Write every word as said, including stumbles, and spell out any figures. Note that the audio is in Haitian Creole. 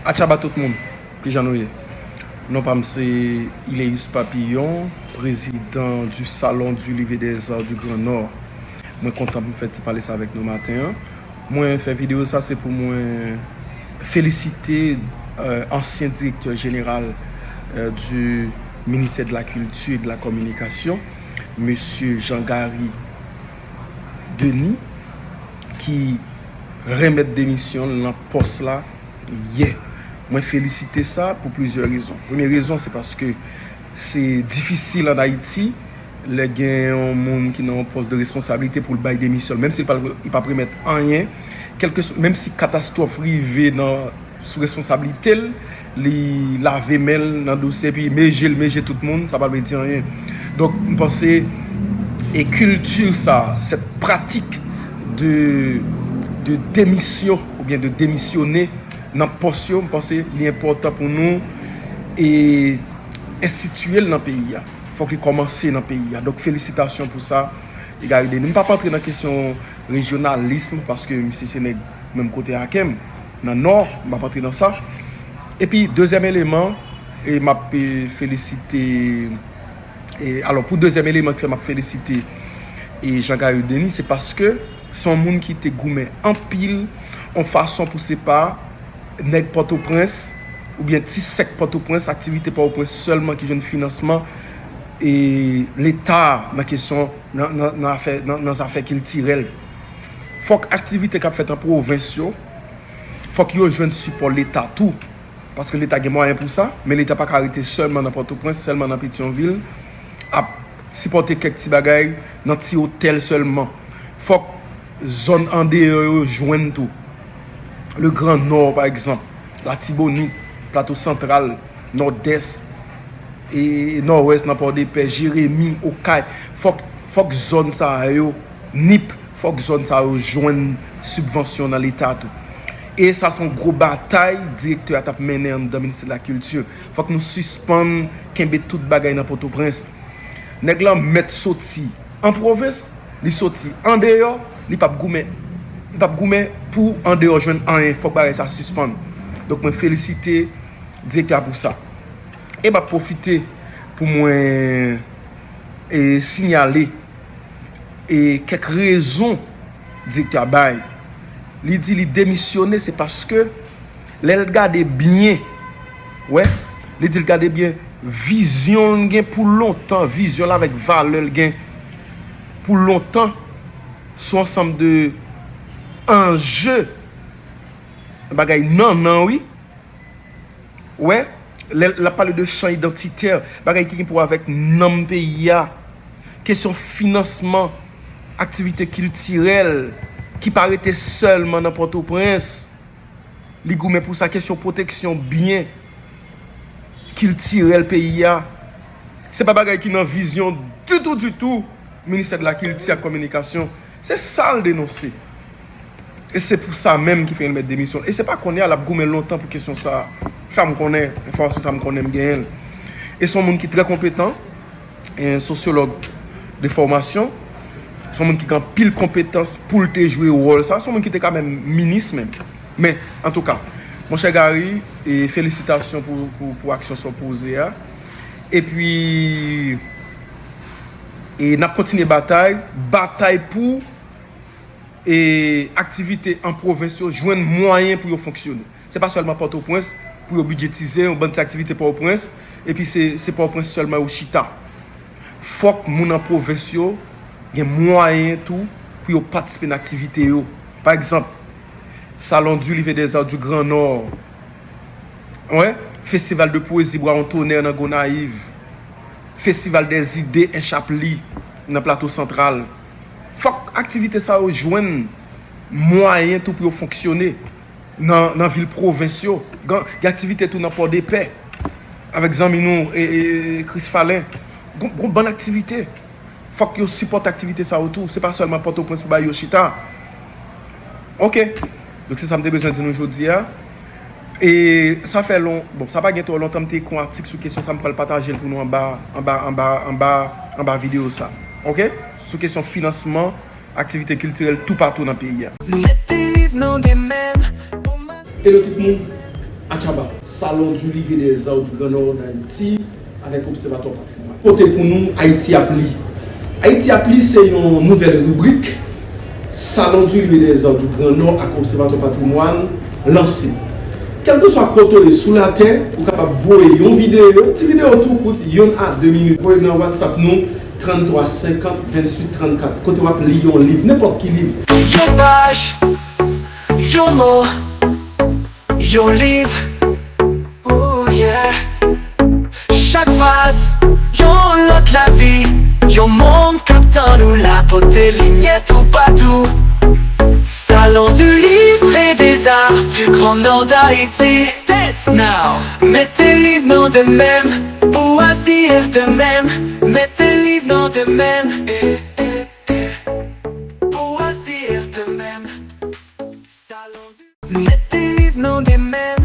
Atchaba tout moun, kijan nou ye? Non pa m se Ileus Papillon, président du Salon du Livre des Arts du Grand Nord. Mwen kontan pou m fè ti pale sa avèk nou maten an. Mwen fè videyo sa se pou mwen felisite euh, ansyen direktè jeneral euh, du ministère de la culture et de la communication, mesye Jean Garry Denis, ki renmèt demisyon l nan pòs la yè. Mwen felisite sa pou plizyè rezon. Premye rezon se paske se difisil ann Ayiti lè gen yon moun ki nan yon pòs de responsablite pou l bay demisyon l, menm si l pa, li p ap remèt anyen, kèlkeswa, menm si katastwòf rive nan sou responsablite l, li lave men l nan dosye epi meje l meje tout moun, sa pa vle di anyen. Donk m panse e kilti sa, cette pratique de de démission oubyen de démissionner nan pòs yo, m panse li enpòtan pou nou e enstitiye l nan peyi a. Fòk li kòmanse nan peyi a. Donk felisitasyon pou sa. Egare de nou. M p ap antre nan kesyon rejyonalis paske misye se nèg menm kote ak m nan nò, m p ap antre nan sa. Epi dezyèm eleman, e m ap e, felisite e, alò pou dezyèm eleman ki fè m ap felisite e Jean Garry Denis, se paske se yon moun ki te goumen anpil yon fason pou se pa nèg Pòtoprens oubyen ti sèk Pòtoprens, aktivite Pòtoprens sèlman ki jwenn finansman e Leta nan kesyon nan, nan, nan, afè, nan, nan zafè kiltirèl. Fòk aktivite k ap fèt an pwovens yo, fòk yo jwenn sipò Leta tou. Paske Leta gen mwayen pou sa, men Leta pa ka rete sèlman nan Pòtoprens, sèlman nan Petyonvil, ap sipòte kèk ti bagay nan ti otèl sèlman. Fòk zòn andeyò yo jwenn tou. Le Grand Nord, pa egzanp, Latibonit, Plato Santral, Nòdès, e Nòdwès nan Pòdepè, Jeremi, Okay. Fòk, fòk zòn sa yo, Nip, fòk zòn sa yo jwenn sibvansyon nan Leta tou. E sa se yon gwo batay direktè a t ap mennen anndan Ministè de la Kilti. Fòk nou sispann kenbe tout bagay nan Pòtoprens. Nèg lan mèt soti an pwovens, li soti andeyò, li p ap goumen, li p ap goumen pou andeyò jwenn anyen. Fòk bagay sa sispann. Donk mwen felisite direktè a pou sa. E m ap pwofite pou mwen e, sinyale e, kèk rezon direktè a bay. Li di li demisyone se paske lè l gade byen, wè, li di l gade byen, vizyon l gen pou lontan, vizyon l avèk valè l gen pou lontan, se yon ansanm de anje, bagay nannan, wi. Wè, lè l ap pale de chan idantitè, bagay ki gen pou wè avèk nanm peyi a, kesyon finansman aktivite kiltirèl ki pa rete sèlman nan Pòtoprens. Li goumen pou sa, kesyon pwoteksyon byen kiltirèl peyi a. Se pa bagay ki nan vizyon ditou, ditou, Ministè de la Kilti ak Kominikasyon. Se sa l denonse. E se pou sa menm ki fè l met demisyon l. E se pa kounye a l ap goumen lontan pou kesyon sa a. Sa m konnen, enfòmasyon sa m konnen m genyen l. E se yon moun ki trè konpetan, e sosyològ de fòmasyon. Se yon moun ki gen anpil konpetans pou l te jwe wòl sa. Se yon moun ki te ka menm minis menm. Men, antouka, monchè Gary, e felisitasyon pou, pou, pou aksyon sa w poze a. Epi, e n ap kontinye batay, batay pou e aktivite an pwovens yo jwenn mwayen pou yo fonksyone. Se pa sèlman Pòtoprens pou yo bidjetize yon bann ti aktivite Pòtoprens, epi se, se Pòtoprens sèlman yo chita. Fòk moun an pwovens yo gen mwayen tou pou yo patisipe nan aktivite yo. Pa egzanp, Salon du Livre et des Arts du Grand Nord, wè, Festival de Poésie Bwa Wontonè nan Gonayiv, Festival des Idées Enchapli nan Plato Santral. Fòk aktivite sa yo jwenn mwayen tou pou yo fonksyone nan, nan vil pwovens yo. Gen, gen aktivite tou nan Pòdepè avèk zanmi nou e, e, e Chris Falen. Gon, gon bann aktivite. Fòk yo sipòte aktivite sa yo tou. Se pa sèlman Pòtoprens pou bay yo chita. Ok. Donk se sa m te bezwen di nou jodi a. E sa fè lon, bon, sa pa gen twò lontan m te ekri yon atik sou kesyon sa, m pral pataje l pou nou anba, anba, anba, anba, anba videyo sa. Ok? Sou kesyon finansman aktivite kiltirèl toupatou nan peyi a. Nou mèt te rive nan de menm. Hello tout moun. Acaba, Salon du Livre et des Arts du Grand Nord d'Haïti, avèk Obsèvatwa Patrimwàn. Pote pou nou Ayiti ap li. Ayiti ap li se yon nouvèl ribrik Salon du Livre et des Arts du Grand Nord ak Obsèvatwa Patrimwàn lanse. Kèlkeswa kote w ye sou latè, ou kapab voye yon videyo, ti videyo tou kout, yonn a de minit, voye nan WhatsApp nou, trannntwa senkant venntuit trannkat, kote w ap li yon liv, nenpòt ki liv. Yon paj, yon mo, yon liv, ooh yeah. Chak fraz, yon lòt lavi, yon mond k ap tann ou la, pote limyè toupatou. Salon du Livre et des Arts du Grand Nord d'Haïti. Dance now! Mete liv nan de menm, pou w asire de menm. Mete liv nan de menm, eh, eh, eh. Pou w asire de menm. Salon du Mete liv nan de menm,